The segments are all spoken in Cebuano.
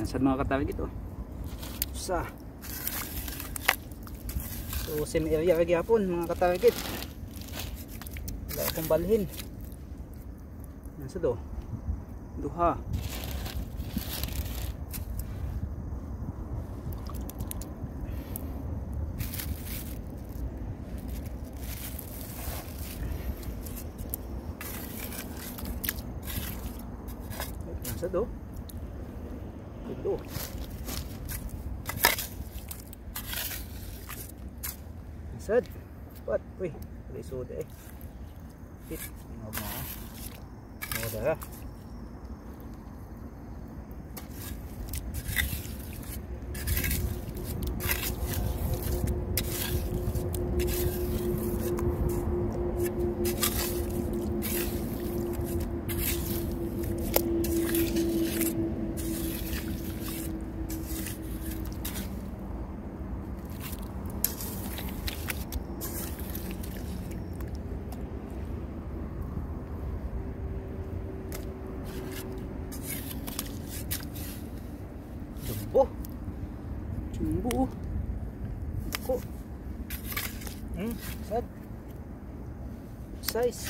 Sa mga katarget oh. Usa. So same area ra gyapon mga katarget. Wala akong balhin. Nasa do? Duha. Nasa do? Tulo. Nasad. Pat. Uy, wala isuda eh. Pit. Mga mga. Mga Jumbo. Jumbo. Ko. Sad. Size.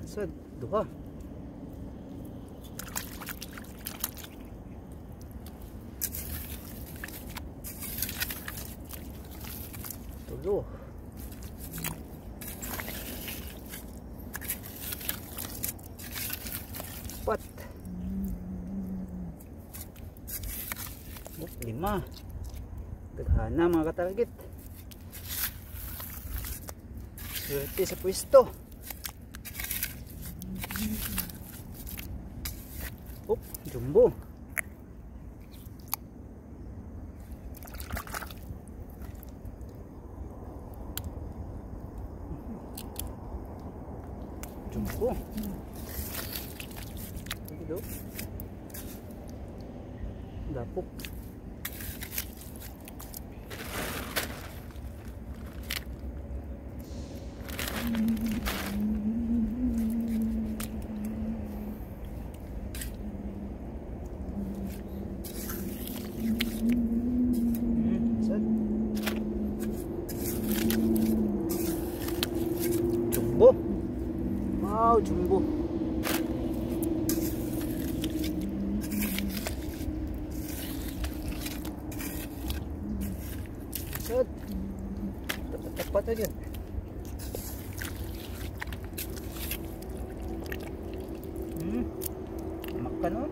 Sad, duha. Tulo. Pat. Oh, lima. Daghana mga katarget. Swerte sa pwesto. Oh, jumbo. Jumbo. Ito. Dapok. Jumbo. Wow, jumbo. Sad. Tapat-tapat aja. Makan oh.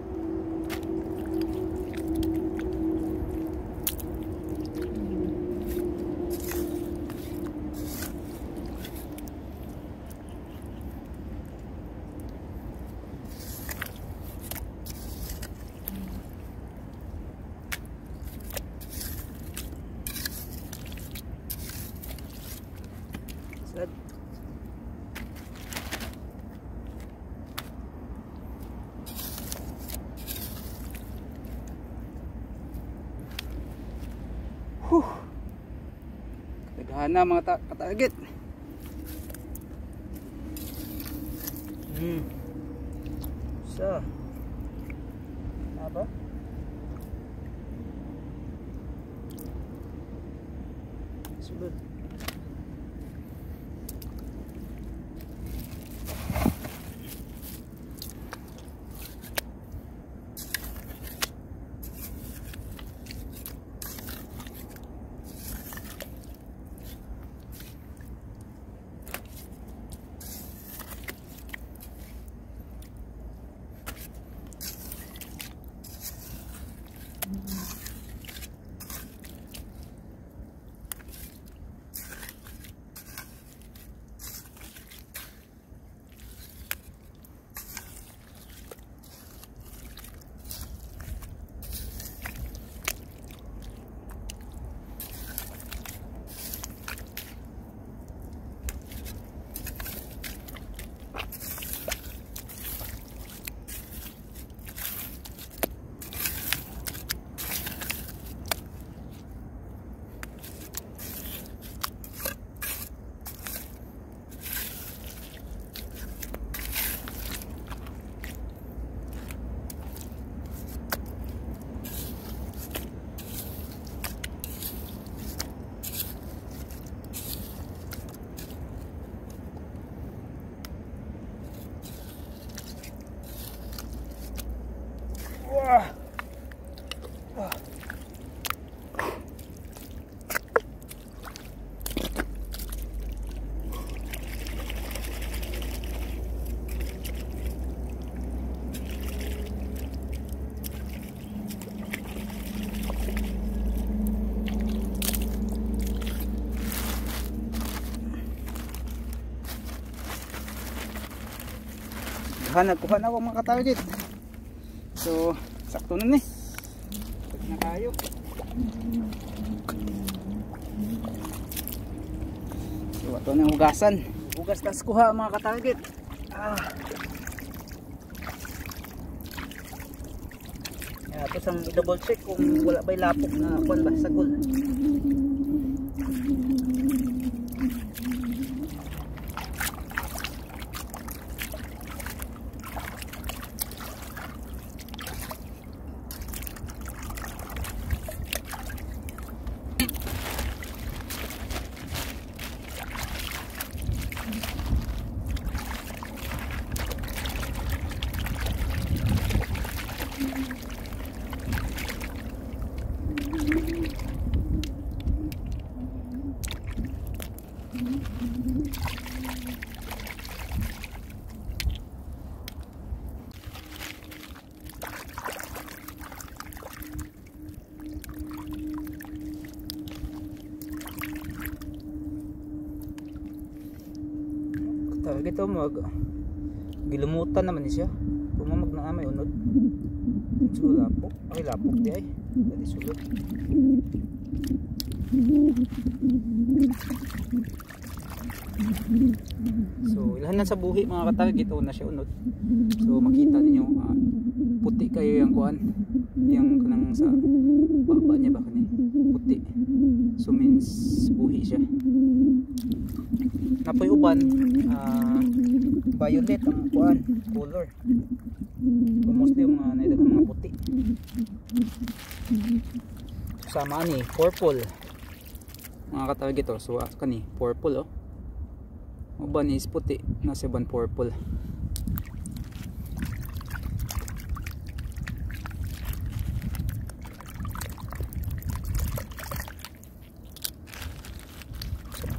Sad. Huh. Daghana mga katarget. Sa. Apa? Sulod. Ah. Ah. Nagkuha na ako mga ka-target. So sakto na ni. Pwede na tayo. So ato na hugasan. Hugas tas kuha mga ka-target. Ah. Ato sang double check kung wala ba'y lapok na kuan ba sagol. Target oh, mag gilumutan naman siya. Pumamag na may unod. So lapok, ay lapok di ay. Dali sulod. So ilhan na sa buhi mga ka-target, oh, na siya unod. So makita ninyo puti kayo yung kuan, yung kanang sa baba niya ba kani puti. So means buhi siya. Napoy uban violet ang kuan color. So mostly yung mga naidaghan mga puti. Sama ani purple mga ka-target oh. So kani purple oh. Uban is puti, nasa uban purple.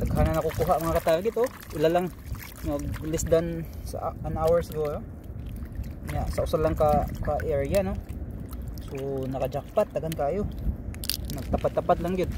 Daghan na nakukuha mga ka-target oh. Ila lang mag less than sa an hour siguro. Nya sa usa lang ka area no. So naka-jackpot daghan kayo. Nagtapat-tapat lang gyud.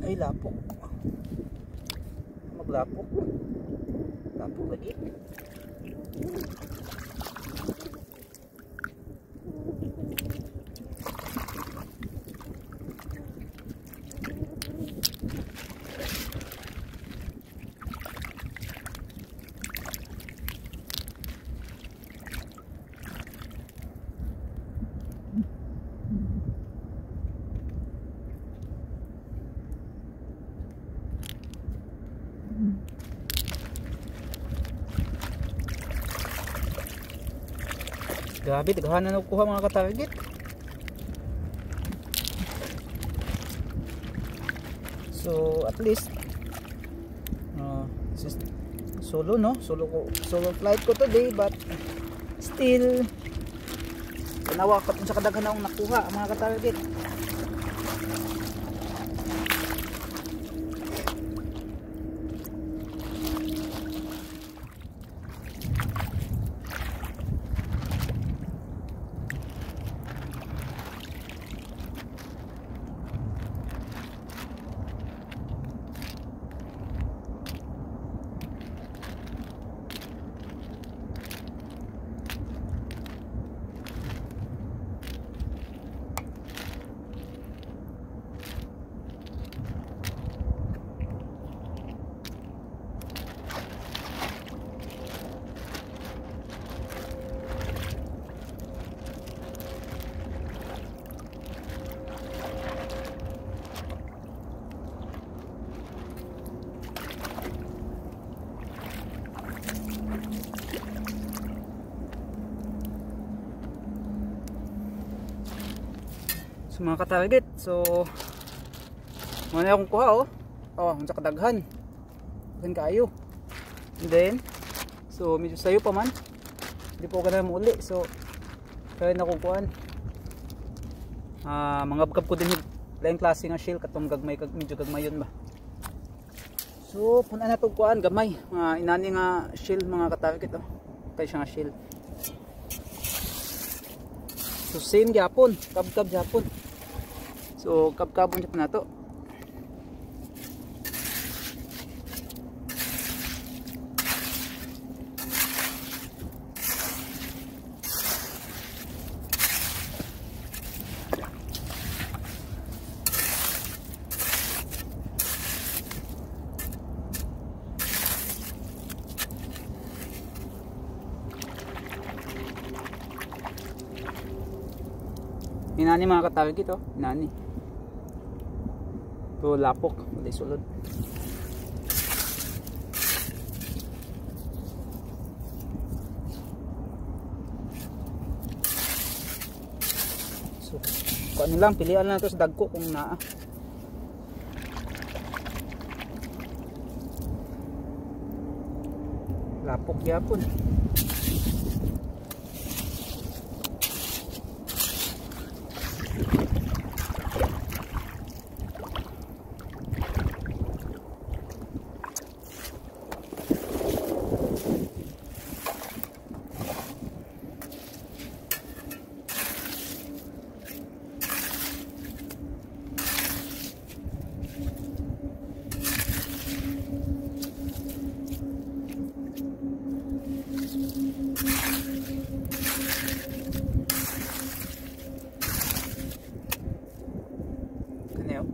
Ay lapok. Maglapok. Lapok lagi. Grabe, daghan na nakukuha mga ka-target. So at least solo, no, solo ko, solo flight ko today, but still tanawa ka sa kadaghan akong nakuha mga ka-target. So mga ka-target, so muna akong kuha oh. Oh, unsa kadaghan. Daghan kaayo. And then so medyo sayo pa man. Hindi po ka na muli. So kaya na akong kuan. Mangabkab ko din lain klase nga shell katong gagmay kag medyo gagmayon ba. So pun-an na tong kuan gamay. Mga inani nga shell mga ka-target oh. Kay siya nga shell. So same gyapon, kabkab gyapon. So kabkabon siya nato. Inani mga ka-target oh, inani. Ito lapok, walay sulod. So, kung ano lang, pilihan lang ito sa dagko kung naa. Lapok yapon.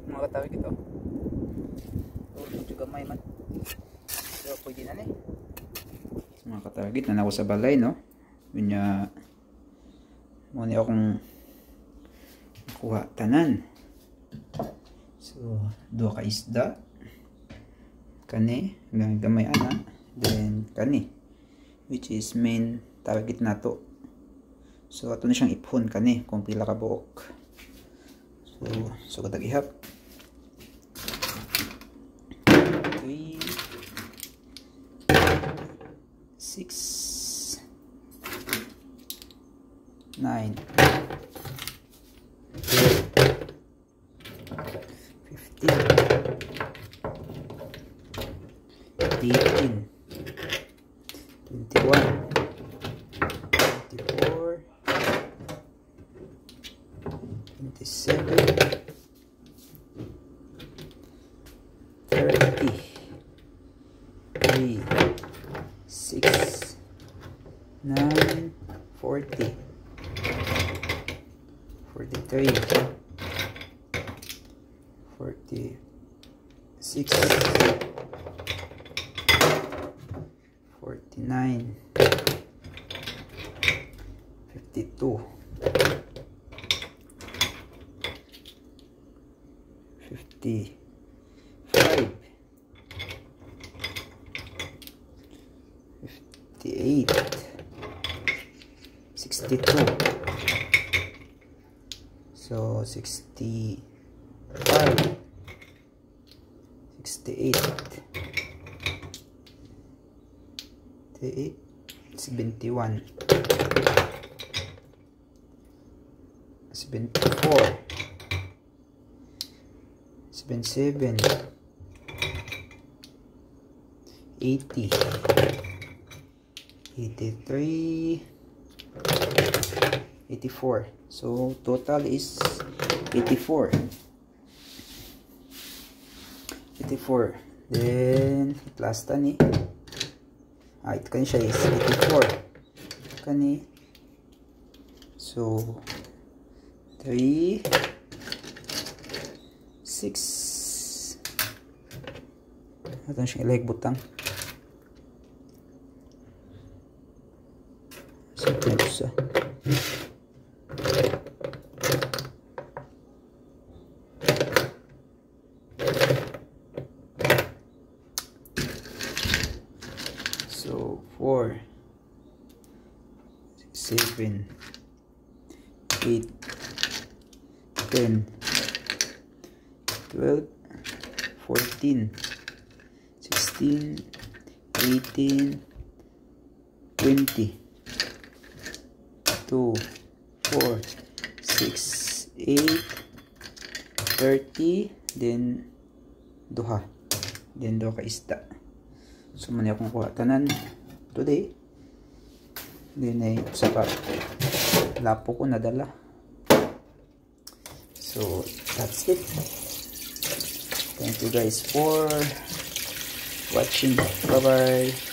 Mga katawig ito. So, medyo gamay man. So, pwede na ni. So, mga katawig, na ako sa balay, no? Unya, muna akong kuha tanan. So, duha ka isda. Kani, gamay ana. Then, kani. Which is main target nato. So, ato na siyang iphon kani kung pila ka buok. So, sugod ang ihap. 3, 6, 9, 15, 18, 21, 24, 27, 30, 3, 6, 9, 40, 43, 46, 49, 52, 55, 58, 62. So 65, 68, 68, 71, 74, 77, 80, 83, 84. So total is 84. 84. Then plus tani. Ah, ito kani siya is 84. Kani. So 3, 6. Ato siyang ilahig butang. So, 10. So 4, 7, 8, 10, 12, 14, 16, 18, 20, 2, 4, 6, 8, 30, then duha, then duha ka isda. So man akong kuha tanan today. Then ay usa ka lapo ko nadala. So that's it. Thank you guys for watching. Bye bye.